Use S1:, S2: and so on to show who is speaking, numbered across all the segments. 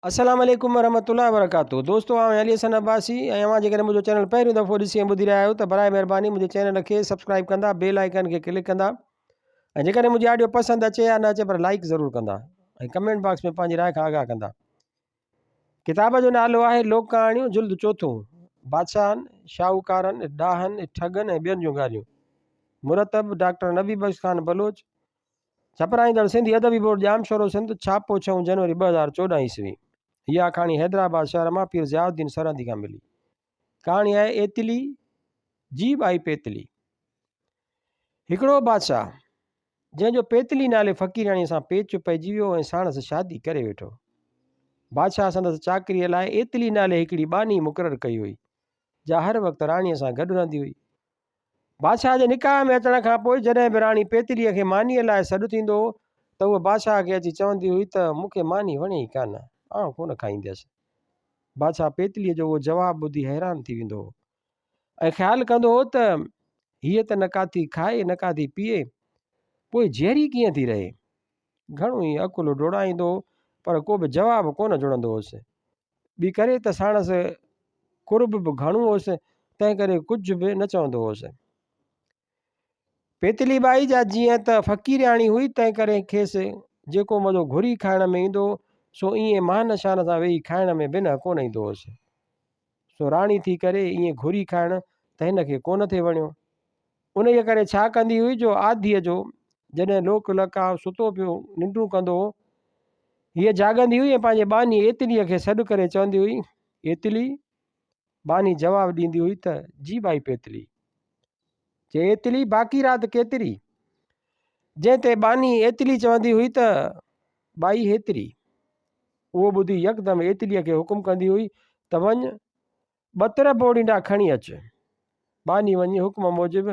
S1: السلام عليڪم ورحمة الله وبرڪاته دوستو آئون علي حسن عباسي ۽ اوهان جيڪڏهن منهنجو چينل پهريون دفعو ڏسي ۽ ٻڌي رهيا آهيو ته برائي مهرباني منهنجي چينل کي سبسڪرائب ڪندا بيل آئيڪن کي ڪلڪ ڪندا ۽ جيڪڏهن منهنجي آڊيو پسند اچي يا نه اچي پر لائڪ ضرور ڪندا ۽ ڪمينٽ باڪس ۾ پنهنجي راء کان آگاهه ڪندا. ڪتاب جو نالو آهي لوڪ ڪهاڻيون جلد چوٿون بادشاهن، شاهوڪارن، ڏاهن، ٺڳن ۽ ٻين جون ڳالهيون مرتب ڊاڪٽر نبي بخش خان بلوچ ڇپرائيندڙ سنڌي ادبي بورڊ ڄامشورو سنڌ، ڇاپو ڇهون جنوري 2014 عيسوي. هيء آکاڻي حيدرآباد شهر مان پير ضياء الدين سرهندي کان ملي. ڪهاڻي آهي ايتلي جي ٻائي پيتلي. هڪڙو بادشاهه، جنهن جو پيتلي نالي فقيرياڻيء سان پيچ پئجي ويو ۽ ساڻس شادي ڪري ويٺو. بادشاهه سندس چاڪريء لاء ايتلي نالي هڪڙي ٻانهي مقرر ڪئي هئي، جا هر وقت راڻيء سان گڏ رهندي هئي. بادشاهه جي نڪاح ۾ اچڻ کان پوء جڏهن به راڻي پيتليء کي مانيء لاء سڏ ٿيندو هو ته هوء بادشاهه کي اچي چوندي هئي ته مون کي ماني وڻي ئي ڪانه، آئون ڪونه کائينديس. بادشاهه پيتليء جو اهو جواب ٻڌي حيران ٿي ويندو هو ۽ خيال ڪندو هو ته هيء ته نه ڪا ٿي کائي نه ڪا ٿي پيئي، پوء جيئري ڪيئن ٿي رهي؟ گهڻو ئي عقل ڊوڙائيندو هو پر ڪو به جواب ڪونه جڙندو هوس. ٻي ڪري ته ساڻس قرب به گهڻو هوس، تنهن ڪري ڪجهه به نه چوندو هوس. پيتلي ٻائي جا جيئن ته فقيرياڻي هئي، تنهن ڪري کيس جيڪو مزو گهري کائڻ ۾ ايندو هو، سو ائين مان شان سان ويهي کائڻ ۾ بنهه ڪونه ايندو هوس. سو راڻي ٿي ڪري ائين گهري کائڻ ته هن کي ڪونه ٿي وڻيو. انهيء ڪري ڇا ڪندي هئي جو آڌيء جو جڏهن لوڪ لقاء ستو پيو ننڊون ڪندو هو، هيء جاڳندي هئي ۽ پنهنجي ٻانهي ايتليء کي سڏ ڪري چوندي هئي، ايتلي! ٻانهي جواب ڏيندي هئي ته، جي ٻائي پيتلي! چي، ايتلي، باقي رات ڪيتري؟ جنهن تي ٻانهي ايتلي چوندي هئي ته، ٻائي هيتري! اهو ٻڌي يڪدم ايتليء کي حڪم ڪندي هئي ته، وڃ، ٻه تر بوڙينڊا کڻي اچ. ٻانهي وڃي حڪم موجب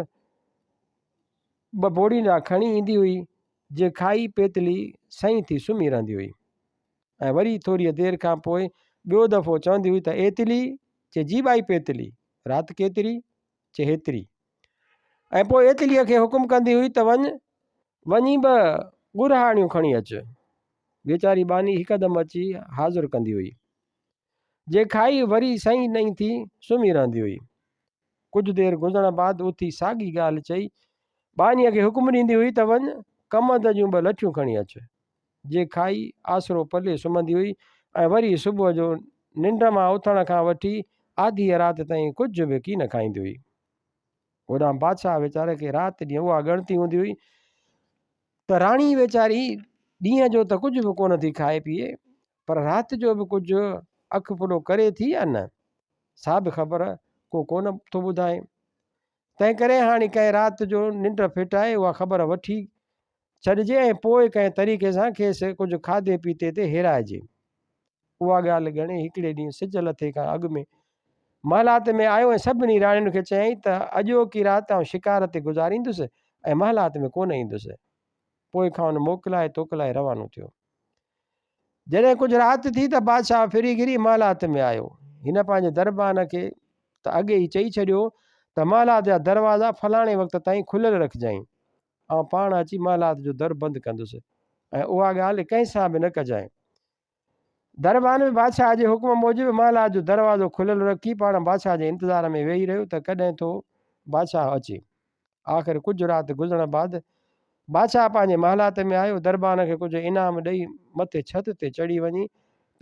S1: ٻه بوڙينڊا کڻي ايندي هئي، جي کائي پيتلي سئين ٿي سمهي رهندي هئي ۽ وري ٿوريء دير کان پوء ٻيو دفعو چوندي هئي ته ايتلي! چي جي ٻائي پيتلي! رات ڪيتري؟ چي هيتري. ۽ پوء ايتليء کي حڪم ڪندي هئي ته وڃ، وڃي ٻه ڳرهاڻيون کڻي اچ. ويچاري ٻانهي هڪدم اچي حاضر ڪندي هئي. جي کائي وري سئين نئين ٿي سمهي رهندي هئي. ڪجهه دير گذرڻ بعد اٿي ساڳي ڳالهه چئي ٻانهيء کي حڪم ڏيندي هئي ته وڃ ڪمند جون ٻه لٺيون کڻي اچ. جي کائي آسرو پلي سمهندي هئي ۽ وري صبح جو ننڊ مان اٿڻ کان وٺي آڌيء رات تائين ڪجهه به ڪين کائيندي هئي. هوڏانهن بادشاهه ويچاري کي رات ڏينهن اها ڳڻتي هوندي هئي ته راڻي ويچاري ڏينهن جو ته ڪجهه به ڪونه ٿي کائي پيئي پر رات جو به ڪجهه اک ڦڏو ڪري ٿي يا نه، سا به خبر ڪو ڪونه ٿو ٻڌائي. تنهنڪري هاڻي ڪنهن رات جو ننڊ ڦٽائي اها خبر وٺي ڇڏجي ۽ پوء ڪنهن طريقي سان کيس ڪجهه کاڌي پيتي تي هيرائجي. اها ڳالهه ڳڻي هڪڙي ڏينهن سج لٿي کان اڳ ۾ محلات ۾ آيو ۽ سڀني راڻين کي چيائين ته اڄوڪي رات آئون شڪار تي گذاريندس ۽ محلات ۾ ڪونه ايندس. پوء کانئن موڪلائي توڪلائي روانو ٿيو. جڏهن ڪجهه رات ٿي ته بادشاهه ڦري گهري محلات ۾ آيو. هن پنهنجي دربان کي ته اڳي ئي چئي ڇڏيو هو ته محلات جا دروازا فلاڻي وقت تائين کليل رکجانء. آئون پاڻ اچي محلات جو در بند ڪندس ۽ اها ڳالهه ڪنهن سان به نه ڪجانء. دربان به بادشاهه جي حڪم موجب محلات جو دروازو کليل رکي پاڻ بادشاهه جي انتظار ۾ ويهي رهيو ته ڪڏهن ٿو بادشاهه اچي. آخر ڪجهه رات گذرڻ بعد بادشاهه پنهنجي محلات ۾ آيو. دربان کي ڪجهه انعام ڏئي مٿي ڇت تي چڙهي وڃي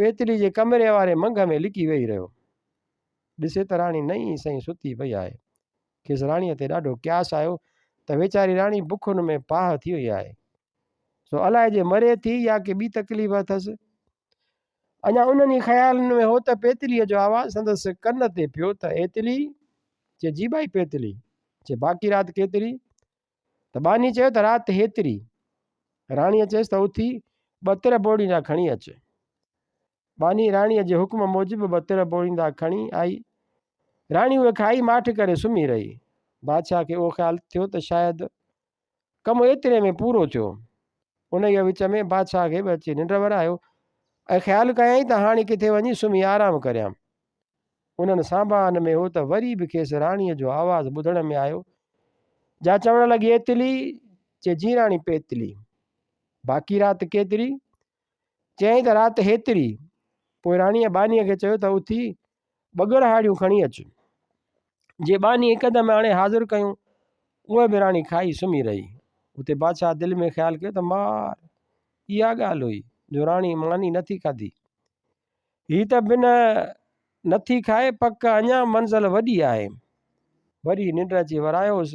S1: پيتلي جي ڪمري واري منگهه ۾ لڪي ويهي رهيو. ڏسي ته راڻي نئين سئين ستي پئي آهي. کيس راڻيء تي ڏاڍو قياس آيو ته ويچاري راڻي بکن ۾ پاهه ٿي وئي آهي. سو الائجي مري ٿي يا ڪي ٻي تڪليف اٿس. اڃا انهن ئي خيالن ۾ هو ته پيتليء جو آواز سندس ڪن تي پيو ته ايتلي! چي جي ٻائي پيتلي! چي باقي رات ڪيتري؟ ته ٻانهي چيو ته رات هيتري. راڻيء چيس ته اٿي ٻه تر بوڙينڊا کڻي اچ. ٻانهي راڻيء جي حڪم موجب ٻه تر بوڙينڊا کڻي آئي. راڻي اهي کائي ماٺ ڪري سمهي رهي. بادشاهه کي اهو خيال ٿيو ته شايد ڪم ايتري ۾ پورو ٿيو. انهيء وچ ۾ بادشاهه کي به اچي ننڊ ورايو ۽ خيال ڪيائين ته هاڻي ڪٿي وڃي سمهي آرام ڪريان. انهن سانباهن ۾ هو ته وري به کيس راڻيء جو آواز ٻڌڻ ۾ آيو، جا چوڻ لڳي، ايتلي! چي، جي راڻي پيتلي! باقي رات ڪيتري؟ چيائين ته رات هيتري. پوء راڻيء ٻانهيء کي چيو ته اٿي ٻگڙهاڙيون کڻي اچ. جي ٻانهي هڪدم آڻي حاضر ڪيون، اهي به راڻي کائي سمهي رهي. اتي بادشاهه دل ۾ خيال ڪيو ته مار! اها ڳالهه هئي جو راڻي ماني نٿي کاڌي. هي ته بنهه نٿي کائي، پڪ اڃا منزل وڏي آهي. وري ننڊ اچي ورايوس،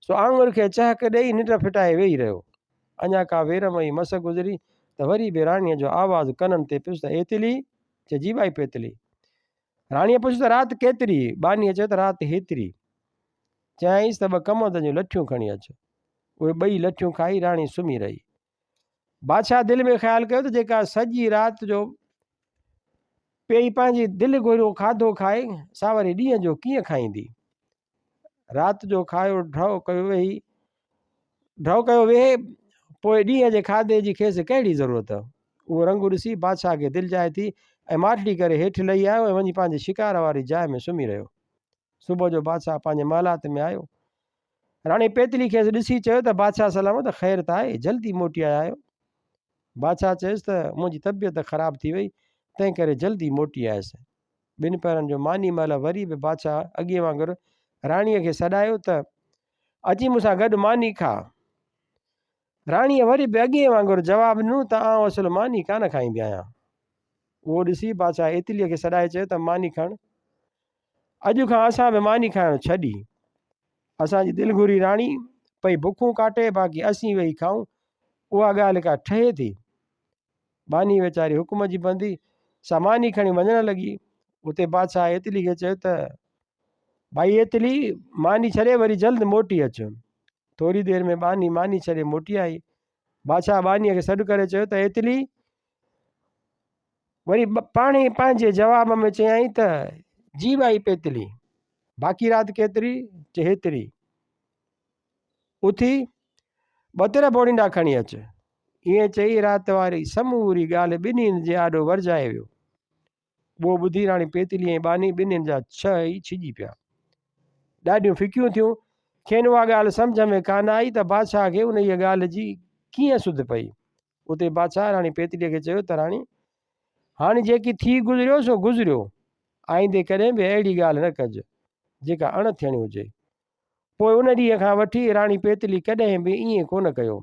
S1: سو آڱر کي چهڪ ڏيئي ننڊ ڦٽائي ويهي رهيو. اڃا ڪا ويرم ۽ مس گذري ته وري به راڻيء جو آواز ڪنن تي پيس ته ايتلي! چي جي ٻائي پيتلي! راڻيء پڇيو ته رات ڪيتري؟ ٻانهيء چيو ته رات هيتري. چيائينس ته ٻه ڪمند جون لٺيون کڻي اچ. اهي ٻئي لٺيون کائي راڻي سمهي رهي. بادشاهه دل ۾ خيال ڪيو ته جيڪا سڄي رات جو پيئي پنهنجي دل گهريو کاڌو کائي، سا وري ڏينهن جو ڪيئن کائيندي؟ رات جو کايو ڍؤ ڪيو ويهي ڍؤ ڪيو ويهي، پوء ڏينهن جي کاڌي جي کيس ڪهڙي ضرورت؟ اهو رنگ ڏسي بادشاهه کي دلجاء ٿي ۽ ماٺڙي ڪري هيٺ لهي آيو ۽ وڃي پنهنجي شڪار واري جاء ۾ سمهي رهيو. صبح جو بادشاهه پنهنجي محلات ۾ آيو. راڻي پيتلي کيس ڏسي چيو ته بادشاهه سلامت خير ته آهي، جلدي موٽي آيا آهيو؟ بادشاهه چيس ته منهنجي طبيعت خراب ٿي وئي، تنهن ڪري جلدي موٽي آيس. ٻن پهرن جو ماني مهل وري به بادشاهه اڳي وانگر راڻيء کي سڏايو ته اچي مون سان گڏ ماني کاء. راڻيء وري به اڳئين وانگر جواب ڏنو ته آئون اصل ماني ڪانه کائيندي آهيان. اهو ڏسي بادشاهه ايتليء کي سڏائي چيو ته ماني کڻ. اڄ کان اسان به ماني کائڻ ڇڏي. اسان جي دل گهري راڻي پئي بکون ڪاٽي باقي اسين ويهي کائون اها ڳالهه ڪا ٺهي ٿي. ٻانهي ويچاري حڪم جي بندي سا ماني کڻي وڃڻ لڳي. اتي بادشاهه ايتلي کي چيو ته ڀائي ايتلي ماني ڇڏي وري جلد موٽي اچ. ٿوري دير ۾ ٻانهي ماني ڇڏي موٽي آئي. بادشاهه ٻانهيء کي سڏ ڪري چيو ته ايتلي! وري پاڻهي پنهنجي جواب ۾ چيائين ته جي ٻائي پيتلي! باقي رات ڪيتري؟ چي هيتري. اٿي ٻتر بوڙينڊا کڻي اچ. ائين چئي رات واري سموري ڳالهه ٻنهين جي آڏو ورجائي ويو. اهو ٻڌي راڻي پيتلي ۽ ٻانهي ٻنهين جا ڇهه ئي ڇڄي پيا. ڏاڍيون ڦڪيون ٿيون. کين اها ڳالهه سمجهه ۾ ڪانه آئي ته بادشاهه کي انهيء ڳالهه جي ڪيئن سڌ پئي. اتي بادشاهه راڻي پيتليء کي چيو ته راڻي! هاڻي جيڪي ٿي گذريو سو گذريو. آئيندي ڪڏهن به اهڙي ڳالهه نه ڪج، جيڪا اڻ ٿيڻي هجي. پوء ان ڏينهن کان وٺي راڻي پيتلي ڪڏهن به ائين ڪونه ڪيو.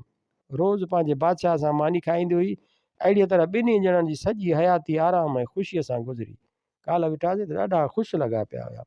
S1: روز پنهنجي بادشاهه سان ماني کائيندي هئي. اهڙيء طرح ٻنهي ڄڻن جي سڄي حياتي آرام ۽ خوشيء سان گذري. ڪالهه وٺاسين ته ڏاڍا خوش لڳا پيا هيا.